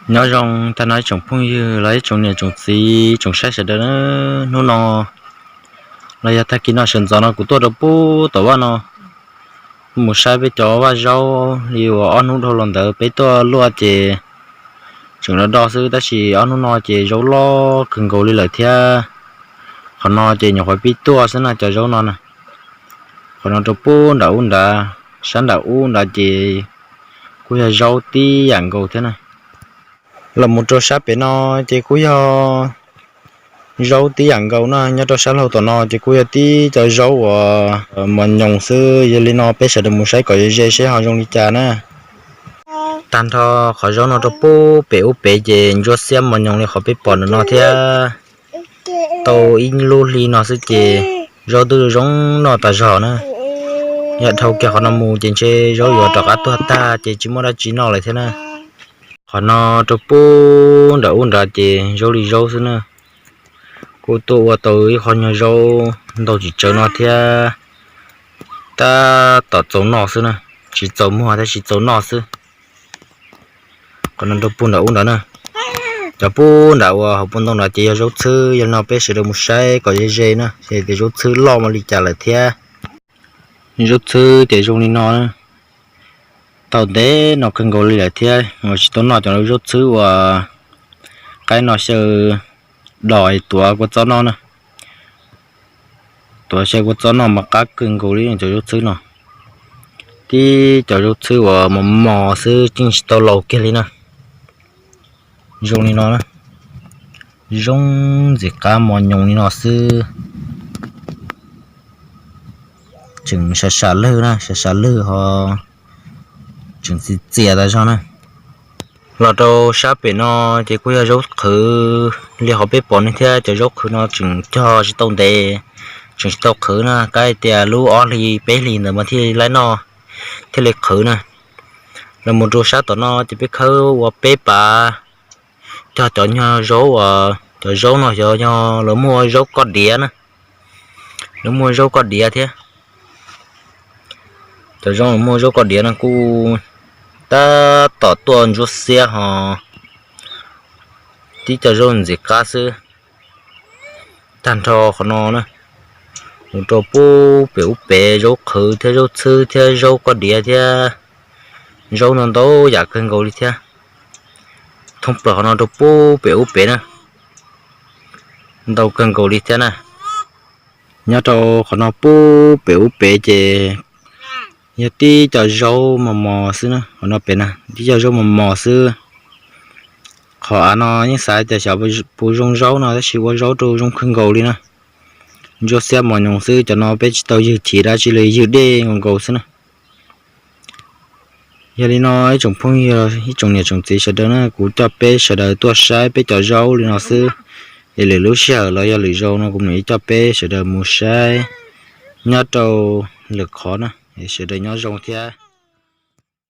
Nyob zoo tag nrho ib tsoom phooj ywg los ib tsoom niam tsoom txiv tsoom saib sawv daws na. Hnub no los yog tag kis no sawv ntxov no kuv tuaj rau pub tom vaj no mus saib peb cov vaj zaub li uas ob hnub dhau los ntawd peb tuaj luaj ces tseem do do xwb, tab sis ob hnub no ces zaub loj kawg nkaus li lawm thiab. Qhov no ces nyuam qhuav pib tuaj xwb na cov zaub no na. Qhov no rau pub nram ub nrad, sab nram ub nrad ces kuj yog zaub tib yam nkaus thiab na. Los mus rau sab pem no ces kuj yog zaub tib yam nkaus na. Nyob rau sab laug tom no ces kuj yog tib cov zaub uas mos nyoos xwb. Yog li no peb sawv daws mus saib kom ze ze seb ho zoo li cas na. Tag nrho qhov zaub no rau pub pem ub pem ces ntsuab xiab mos nyoos li qhov peb pom ntawm no thiab. Tau ib lub hli no xwb ces zaub twb zoo noj tas zog na. Yog dhau kiag qhov no mus ces ntshe zaub yuav rov qab tuag tag ces tsis muaj dab tsi noj lawm thiab na. Qhov no rau pub nram ub nrad ces zaub li zaub xwb na. Kuj tuaj ua tau ib qho nyuag zaub ntau tsis tsawg no thiab. Tab tom txaus noj xwb na, tsis txaus muag tab sis txaus noj xwb. Qhov no rau pub nram ub nrad na. Cov pub nram uas hauv paus ntoo nrad ces yog zaub txhwb. Yog li no peb sawv daws mus saib kom ze ze na, seb tias zaub txhwb loj mas li cas lawm thiab. Zaub txhwb ces zoo li no, tau ntev no kawg nkaus li lawm thiab. Uas tsis tau noj cov zaub txhwb uas qaib no xyaw dos tuav kua txob noj na. Tuav xyaw kua txob noj mas qab kawg nkaus li cov zaub txhwb no. Tib cov zaub txhwb uas mos mos xwb, yeej tsis tau laus kiag li na. Zoo li no, zoo ntxim qab mos nyoos li no xwb. Tseem sam sam lwg na, sam sam lwg ho tseem txias txias tas zog na. Los rau sab pem no ces kuj yog zaub qhwv li qhov peb pom no thiab. Cov zaub qhwv no tseem cog tsis tau ntev, tseem tsis tau qhwv na, kab tias lub ob hlis peb hlis ntawd mas thiaj li laib noj, thiaj li qhwv na. Los mus rau sab tom no ces peb khawb ua peb pas, cog cov nyuag zaub uas, cov zaub no xyov yog lawv muaj zaub koj diav na, lawv muaj zaub koj diav thiab. Cov zaub muaj zaub koj diav no kuj tab tom tuaj ntsuab xiab ho, tib cov zaub ntxim qab xwb. Tag nrho qhov no na, mus rau pub pem ub pem zaub qhwv thiab zaub txhwb thiab zaub koj diav thiab, zaub ntau ntau yam kawg nkaus li thiab. Thoob plaws qhov no rau pub pem ub pem na, ntau kawg nkaus li thiab na. Nyob rau qhov no pub pem ub pem ces yog tib cov zaub mos mos xwb na. Qhov no pem na tib cov zaub mos mos xwb. Qhov av no yeej xav tias xyov puas zoo zaub no tab sis ua zaub rau zoo kawg nkaus li na. Ntsuab xiab mos nyoos xwb, cov no peb tsis tau ywg chiv dab tsi li, ywg dej nkaus nkaus xwb na. Yog li no ib tsoom phooj ywg, ib tsoom niam tsoom txiv sawv daws na, kuv coj peb sawv daws tuaj saib peb cov zaub li no xwb. Es lwm lub sij hawm los yog lwm zaus no kuv mam li coj peb sawv daws mus saib nyob rau lwm qhov na. Es sawv daws nyob zoo thiab.